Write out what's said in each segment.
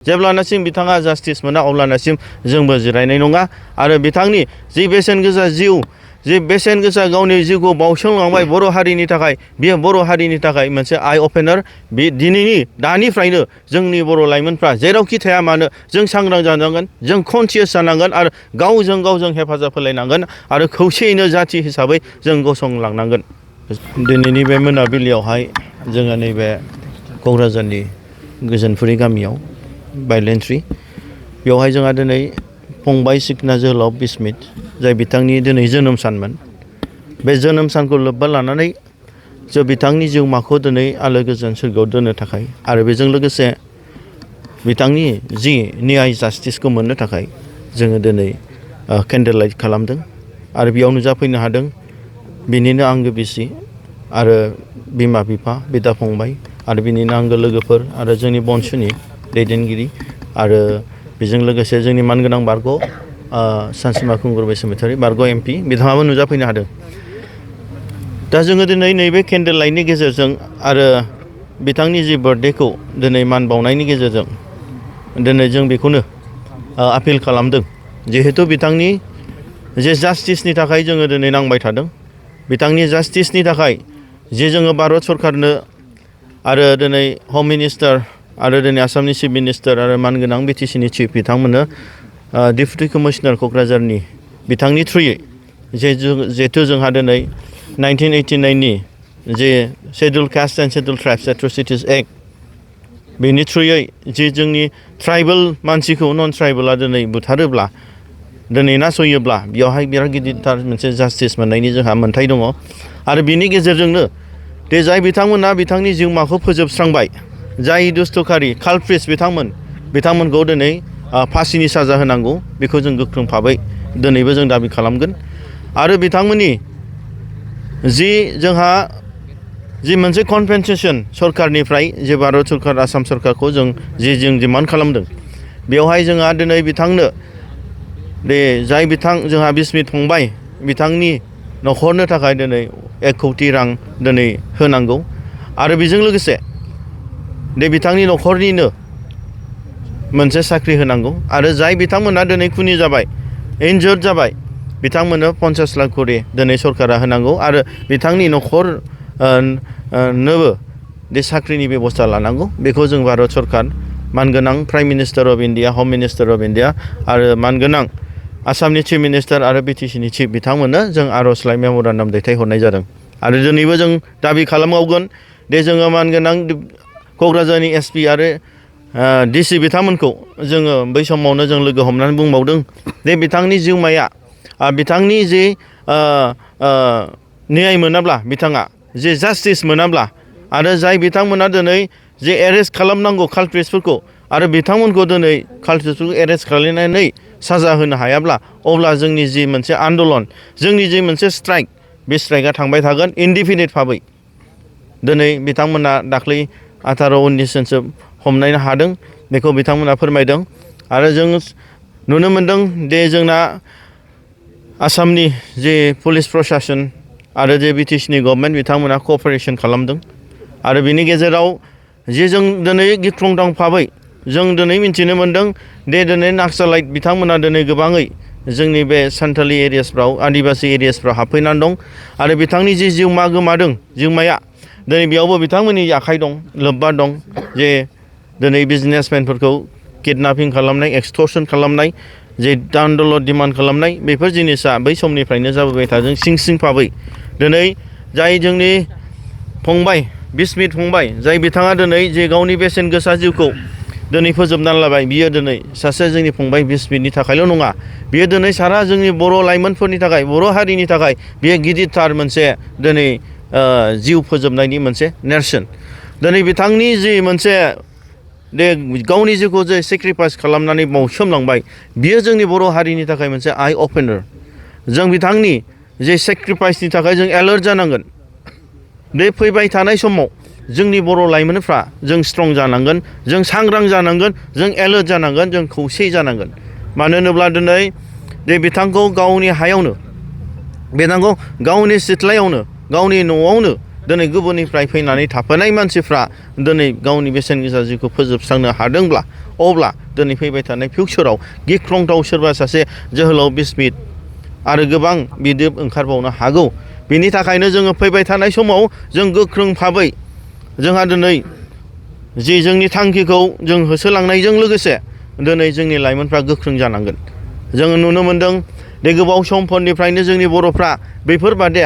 जेब्लानासिम बिथाङा जास्टिस मोना अब्लानासिम जोंबो जिरायनाय नङा आरो बिथांनि जि बेसेन गोसा जिउ जि बेसेन गोसा गावनि जिउखौ बावसोमलांबाय बर' हारिनि थाखाय बेयो बर' हारिनि थाखाय मोनसे आइ अपेनार बे दानिफ्रायनो जोंनि बर' लाइमोनफ्रा जेरावखि थाया मानो जों सांग्रां जानांगोन जों कनसियास जानांगोन आरो गावजों हेफाजाब होलायनांगोन आरो खौसेयैनो जाथि हिसाबै जों गसंलांनांगोन। दिनैनि बे मोनाबिलियावहाय जोङो नैबे क'क्राझारनि गोजोनफुरि गामियाव बायलेन्ट्रि बेवहाय जोंहा दिनै फंबाय सिखना जोहोलाव बिस्मित जाय बिथांनि दिनै जोनोम सानमोन बे जोनोम सानखौ लोब्बा लानानै जों बिथांनि जिउमाखौ दिनै आलो गोजोन सोरगोआव दोननो थाखाय आरो बेजों लोगोसे बिथांनि जि न्याय जास्टिसखौ मोननो थाखाय जोङो दिनै केन्डेल लाइट खालामदों आरो बेयाव नुजाफैनो हादों बिनिनो आंगो बिसि आरो बिमा बिफा बिदा फंबाय आरो बिनिनो आंगो लोगोफोर आरो जोंनि बनसुनि दैदेनगिरि आरो बेजों लोगोसे जोंनि मानगोनां बारग' सानसिमा खुंगुर बसुमतारी बारग' MP बिथाङाबो नुजाफैनो हादों। दा जोङो दिनै नैबे केन्डेल लाइटनि गेजेरजों आरो बिथांनि जि बार्थडेखौ दिनै मान बावनायनि गेजेरजों दिनै जों बेखौनो आपिल खालामदों जिहेतु बिथांनि जे जास्टिसनि थाखाय जोङो दिनै नांबाय थादों बिथांनि जास्टिसनि थाखाय जे जोङो भारत सरकारनो आरो दिनै हम मिनिस्टार आरो दिनै आसामनि चिफ मिनिस्टार आरो मानगोनां BTCनि चिफ बिथांमोननो डिप्युटि कमिशनार क'क्राझारनि बिथांनि थ्रुयै जिहेतु जोंहा दिनै 1989नि जे scheduled caste and scheduled tribes atrocities act बेनि थ्रुयै जे जोंनि ट्राइबेल मानसिखौ नन ट्राइबेला दिनै बुथारोब्ला दिनै नासयोब्ला बेयावहाय बिराद गिदिरथार मोनसे जास्टिस मोननायनि जोंहा मोन्थाय दङ आरो बिनि गेजेरजोंनो दे जाय बिथांमोना बिथांनि जिउमाखौ फोजोबस्रांबाय जाय दुस्थ'खारि कालप्रिट्स बिथांमोनखौ दिनै फासिनि साजा होनांगौ बेखौ जों गोख्रों भाबै दिनैबो जों दाबि खालामगोन आरो बिथांमोननि जोंहा मोनसे कम्पेन्सेसन सरकारनिफ्राय जे भारत सरकार आसाम सरकारखौ जों डिमान्ड खालामदों बेवहाय जोंहा दिनै बिथांनो जाय जोंहा बिस्मित फंबाय बिथांनि नख'रनो थाखाय दिनै 1 कौटि रां दिनै होनांगौ आरो बेजों लोगोसे बिथांनि नख'रनिनो मोनसे साख्रि होनांगौ आरो जाय बिथांमोना दिनै खुनि जाबाय इनजर्ड जाबाय बिथांमोननो 50 लाख करि दिनै सरकारा होनांगौ आरो बिथांनि नख'रनोबो साख्रिनि बेबस्था लानांगौ बेखौ जों भारत सरकार मानगोनां प्राइम मिनिस्टार अफ इन्डिया हम मिनिस्टार अफ इन्डिया आरो मानगोनां आसामनि चिफ मिनिस्टार आरो BTCनि चिफ बिथांमोननो जों आर'जलाइ मेम'रेन्डाम दैथायहरनाय जादों आरो दिनैबो जों दाबि खालामबावगोन जोङो मानगोनां क'क्राझारनि SP आरो DC बिथांमोनखौ जोङो बै समावनो जों लोगो हमनानै बुंबावदों बिथांनि जिउमाया बिथांनि जे न्याय मोनाब्ला बिथाङा जे जास्टिस मोनाब्ला आरो जाय बिथांमोना दिनै जे एरेस्ट खालामनांगौ कालप्रिट्सफोरखौ आरो बिथांमोनखौ दिनै कालप्रिट्सफोरखौ एरेस्ट खालामनानै साजा होनो हायाब्ला अब्ला जोंनि जि मोनसे आन्दलन जोंनि जि मोनसे स्ट्राइक बे स्ट्राइकआ थांबाय थागोन इनडिफिनिट भाबै दिनै बिथांमोना दाख्लै 18-19 जनसो हमनो हादों बेखौ बिथांमोना फोरमायदों आरो जों नुनो मोनदों जोंना आसामनि जे पुलिस प्रशासन आरो BTCनि गभर्नमेन्ट बिथांमोना क'अपारेसन खालामदों आरो बिनि गेजेराव जों दिनै गिख्रंथाव भाबै जों दिनै मिन्थिनो मोनदों दिनै नाक्सालाइट बिथांमोना दिनै गोबाङै जोंनि बे सान्थालि एरियासफ्राव आदिबासि एरियासफ्राव हाबफैनानै दं आरो बिथांनि जि जिउमा गोमादों जिउमाया दिनै बेयावबो बिथांमोननि आखाइ दं लोब्बा दं दिनै बिजनेसमेनफोरखौ किडनापिं खालामनाय एक्सटर्सन खालामनाय दान दौलत डिमान्ड खालामनाय बेफोर जिनिसा बै समनिफ्रायनो जाबोबाय थादों सिं भाबै दिनै जाय जोंनि फंबाय बिस्मित फंबाय जाय बिथाङा दिनै गावनि बेसेन गोसा जिउखौ दिनै फोजोबनानै लाबाय बियो दिनै सासे जोंनि फंबाय बिस्मितनि थाखायल' नङा बियो दिनै सारा जोंनि बर' लाइमोनफोरनि थाखाय बर' हारिनि थाखाय बियो गिदिरथार मोनसे दिनै जिउ फोजोबनायनि मोनसे नेरसोन दिनै बिथांनि जि मोनसे गावनि जिउखौ सेक्रिफाइस खालामनानै बावसोमलांबाय बियो जोंनि बर' हारिनि थाखाय मोनसे आइ अपेनार जों बिथांनि सेक्रिफाइसनि थाखाय जों एलार्ट जानांगोन फैबाय थानाय समाव जोंनि बर' लाइमोनफ्रा जों स्ट्रं जानांगोन जों सांग्रां जानांगोन जों एलार्ट जानांगोन जों खौसे जानांगोन मानो होनोब्ला दिनै बिथांखौ गावनि हायावनो बिथांखौ गावनि सिथ्लायावनो गावनि न'आवनो दिनै गुबुननिफ्राय फैनानै थाफैनाय मानसिफ्रा दिनै गावनि बेसेन गोसा जिउखौ फोजोबस्रांनो हादोंब्ला अब्ला दिनै फैबाय थानाय फिउचाराव गिख्रंथाव सोरबा सासे जोहोलाव बिस्मित आरो गोबां बिदि ओंखारबावनो हागौ। बेनि थाखायनो जोङो फैबाय थानाय समाव जों गोख्रों भाबै जोंहा दिनै जि जोंनि थांखिखौ जों होसोलांनायजों लोगोसे दिनै जोंनि लाइमोनफ्रा गोख्रों जानांगोन। जोङो नुनो मोन्दों दे गोबाव समफोरनिफ्रायनो जोंनि बर'फ्रा बेफोरबादि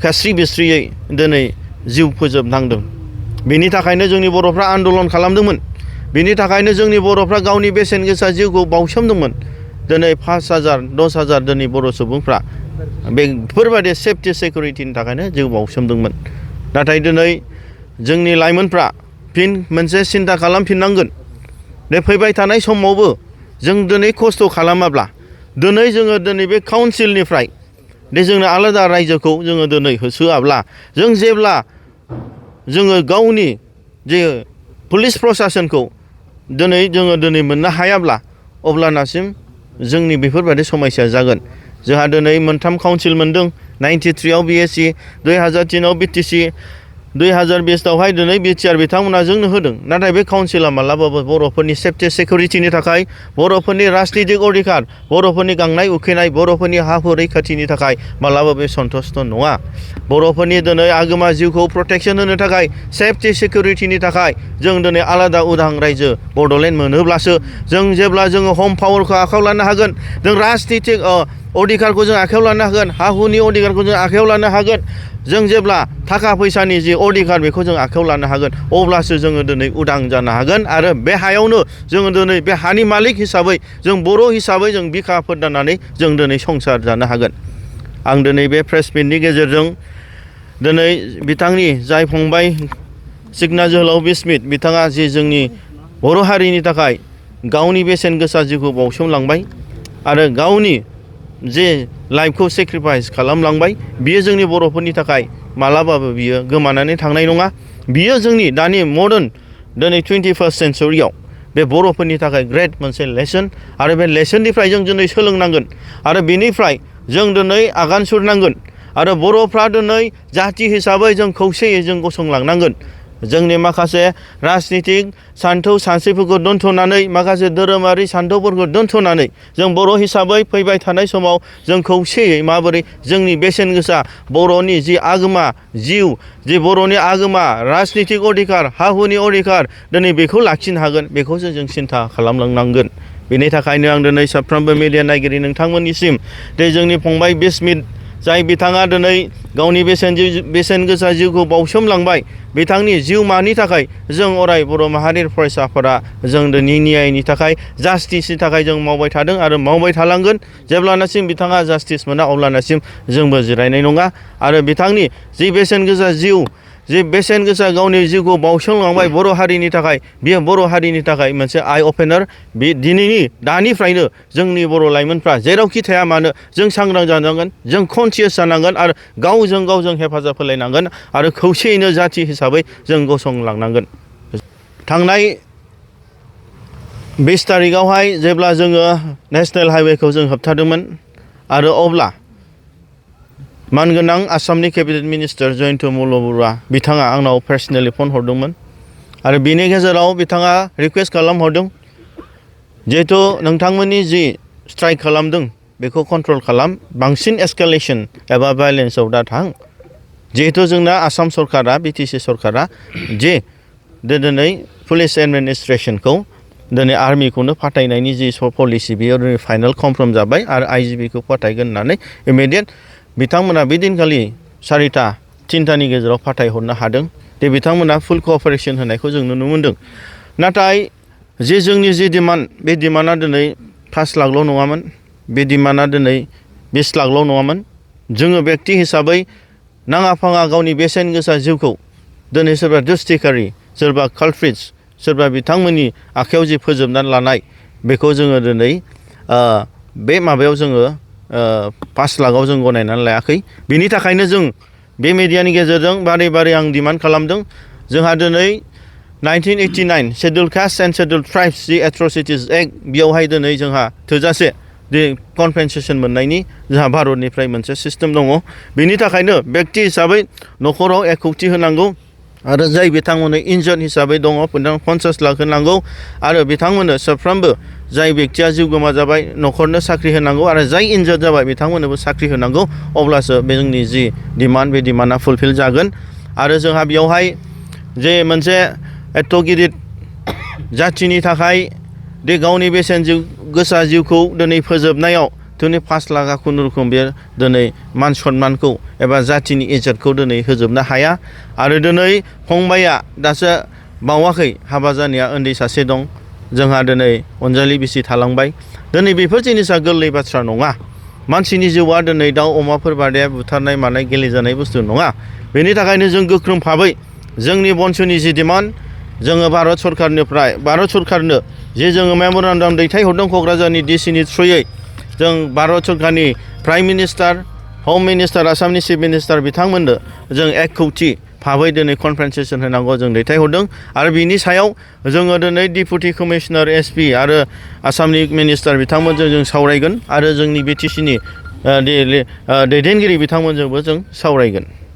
खास्रि बिस्रियै दिनै जिउ फोजोबनांदों। बेनि थाखायनो जोंनि बर'फ्रा आन्दलन खालामदोंमोन। बेनि थाखायनो जोंनि बर'फ्रा गावनि बेसेन गोसा जिउखौ बावसोमदोंमोन। दिनै 5,000 10,000 दिनै बर' सुबुंफ्रा बेफोरबायदि सेफटि सिकिउरिटिनि थाखायनो जिउ बावसोमदोंमोन। नाथाय दिनै जोंनि लाइमोनफ्रा फिन मोनसे सिन्था खालामफिननांगोन। बे फैबाय थानाय समावबो जों दिनै खस्थ' खालामाब्ला दिनै जोङो दिनै बे काउन्सिलनिफ्राय दे जोंनो आलादा रायजोखौ जोङो दिनै होसोआब्ला जों जेब्ला जोङो गावनि जे पुलिस प्रसासनखौ दिनै जोङो मोननो हायाब्ला अब्लानासिम जोंनि बेफोरबायदि समस्या जागोन। जोंहा दिनै मोनथाम काउन्सिल मोनदों। 93आव BSc, 2003आव BTC, 2020आवहाय दिनै बिटिआर बिथांमोना जोंनो होदों। नाथाय बे काउन्सिला मालाबाबो बर'फोरनि सेफटि सिकिउरिटिनि थाखाय, बर'फोरनि राजनितिक अधिकार, बर'फोरनि गांनाय उखैनाय, बर'फोरनि हा हु रैखाथिनि थाखाय मालाबाबो सन्थुष्ट नङा। बर'फोरनि दिनै आगोमा जिउखौ प्रटेक्सन होनो थाखाय, सेफटि सिकिउरिटिनि थाखाय जों दिनै आलादा उदां रायजो बड'लेण्ड मोनोब्लासो जों जेब्ला जोङो हम पावारखौ आखायाव लानो हागोन, जों राजनितिक अधिकारखौ जों आखायाव लानो हागोन, हा हुनि अधिकारखौ जों आखायाव लानो हागोन, जों जेब्ला थाखा फैसानि जि अधिकार बेखौ जों आखायाव लानो हागोन अब्लासो जोङो दिनै उदां जानो हागोन। आरो बे हायावनो जोङो दिनै बे हानि मालिक हिसाबै जों बर' हिसाबै जों बिखा फोरदाननानै जों दिनै संसार जानो हागोन। आं दिनै बे प्रेस मिटनि गेजेरजों दिनै बिथांनि जाय फंबाय सिखना जोहोलाव बिस्मित बिथाङा जि जोंनि बर' हारिनि थाखाय गावनि बेसेन गोसा जिउखौ बावसोमलांबाय आरो गावनि जे लाइफखौ सेक्रिफाइस खालामलांबाय, बियो जोंनि बर'फोरनि थाखाय मालाबाबो बियो गोमानानै थांनाय नङा। बियो जोंनि दानि मडार्न दिनै 21st सेन्चुरियाव बे बर'फोरनि थाखाय ग्रेट मोनसे लेसन। आरो बे लेसननिफ्राय जों दिनै सोलोंनांगोन आरो बेनिफ्राय जों दिनै आगान सुरनांगोन। आरो बर'फ्रा दिनै जाथि हिसाबै जों खौसेयै जों गसंलांनांगोन। जोंनि माखासे राजनितिक सान्थौ सानस्रिफोरखौ दोनथ'नानै, माखासे धोरोमारि सान्थौफोरखौ दोनथ'नानै जों बर' हिसाबै फैबाय थानाय समाव जों खौसेयै माबोरै जोंनि बेसेन गोसा बर'नि जि आगोमा जिउ, जि बर'नि आगोमा राजनितिक अधिकार, हा हुनि अधिकार दिनै बेखौ लाखिनो हागोन, बेखौसो जों सिन्था खालामलांनांगोन। बेनि थाखायनो आं दिनै साफ्रोमबो मिडिया नायगिरि नोंथांमोननिसिम दे जोंनि फंबाय बिस्मित जाय बिथाङा दिनै गावनि बेसेन गोसा जिउखौ बावसोमलांबाय, बिथांनि जिउमानि थाखाय जों अराय बर' माहारिनि फरायसाफोरा जों दिनै न्यायनि थाखाय, जास्टिसनि थाखाय जों मावबाय थादों आरो मावबाय थालांगोन। जेब्लानासिम बिथाङा जास्टिस मोना अब्लानासिम जोंबो जिरायनाय नङा। आरो बिथांनि जि बेसेन गोसा जिउ, जि बेसेन गोसा गावनि जिउखौ बावसोमलांबाय बर' हारिनि थाखाय, बेयो बर' हारिनि थाखाय मोनसे आइ अपेनार। बे दानिफ्रायनो जोंनि बर' लाइमोनफ्रा जेरावखि थाया मानो जों सांग्रां जानांगोन, जों कनसियास जानांगोन आरो गावजों हेफाजाब होलायनांगोन आरो खौसेयैनो जाथि हिसाबै जों गसंलांनांगोन। थांनाय 20 तारिखआवहाय जेब्ला जोङो नेसनेल हाइवेखौ जों होबथादोंमोन आरो अब्ला मानगोनां आसामनि केबिनेट मिनिस्टार जयन्त मल्ल बिथाङा आंनाव पार्सनेलि फन हरदोंमोन आरो बिनि गेजेराव बिथाङा रिकुवेस्ट खालामहरदों, जिहेथु नोंथांमोननि जि स्ट्राइक खालामदों बेखौ कन्ट्रल खालाम, बांसिन एस्केलेसन एबा भायलेन्सआव दा थां। जिहेथु जोंना आसाम सरकारा, BTC सरकारा जे दिनै पुलिस एडमिनिस्ट्रेसनखौ दिनै आर्मिखौनो फाथायनायनि जि पलिसि बेयो फाइनाल कनफार्म जाबाय आरो IGPखौ फाथायगोन होननानै इमिडियेट बिथांमोना बे दिनखालि 4:03 गेजेराव फाथायहरनो हादों। दे बिथांमोना फुल क'अपारेसन होनायखौ जों नुनो मोन्दों। नाथाय जोंनि जि डिमान्ड, बे डिमान्डआ दिनै 5 लाखल' नङामोन, बे डिमान्डआ दिनै 20 लाखल' नङामोन। जोङो बेक्ति हिसाबै नाङा फाङा गावनि बेसेन गोसा जिउखौ दिनै सोरबा दुस्थिखारि, सोरबा कालप्रिट्स, सोरबा बिथांमोननि आखायाव जि फोजोबनानै लानाय बेखौ जोङो दिनै बे माबायाव जोङो 5 लाखआव जों गनायनानै लायाखै। बिनि थाखायनो जों बे मिडियानि गेजेरजों बारे आं डिमान्ड खालामदों। जोंहा दिनै 1989 scheduled caste and scheduled tribes जि एट्रसिटिस एक्ट, बेयावहाय दिनै जोंहा थोजासे दि कम्पेनसेसन मोननायनि जोंहा भारतनिफ्राय मोनसे सिस्टेम दङ बेनि थाखायनो बेक्ति हिसाबै न'खराव 1 कौटि होनांगौ आरो जाय बिथांमोननो इन्जार्ड हिसाबै दङ 50 लाख होनांगौ आरो बिथांमोननो साफ्रोमबो जाय बेक्तिया जिउ गोमाजाबाय न'खरनो साख्रि होनांगौ आरो जाय इन्जार्ड जाबाय बिथांमोननोबो साख्रि होनांगौ अब्लासो बे जोंनि जि डिमान्ड बे डिमान्डा फुलफिल जागोन आरो जोंहा बेयावहाय जे मोनसे एथ' गिदिर जाथिनि थाखाय दि गावनि बेसेन गोसा जिउखौ दिनै फोजोबनायाव दिनै 5 लाखा खुनुरुखुम बे दिनै मान सन्मानखौ एबा जाथिनि इज्जतखौ दिनै होजोबनो हाया आरो दिनै फंबाया दासो बावाखै हाबा जानाया उन्दै सासे दं जोंहा दिनै अनजालि बिसि थालांबाय दिनै बेफोर जिनिसा गोरलै बाथ्रा नङा मानसिनि जिउआ दिनै दाउ अमाफोर बादे बुथारनाय मानाय गेलेजानाय बुस्थु नङा बेनि थाखायनो जों गोख्रों भाबै जोंनि बंस'नि जि डिमान्ड जोङो भारत सरकारनो जे जोङो मेम'रेन्डाम दैथायहरदों क'क्राझारनि डिसिनि थ्रुयै जों भारत सरकारनि प्राइम मिनिस्टार हम मिनिस्टार आसामनि चिफ मिनिस्टार बिथांमोननो जों 1 कौटि भाबै दिनै कम्पेनसेसन होनांगौ जों दैथायहरदों आरो बिनि सायाव जोङो दिनै डिपुटि कमिशनार एसपि आरो आसामनि मिनिस्टार बिथांमोनजों जों सावरायगोन आरो जोंनि बिटिसिनि दैदेनगिरि बिथांमोनजोंबो जों सावरायगोन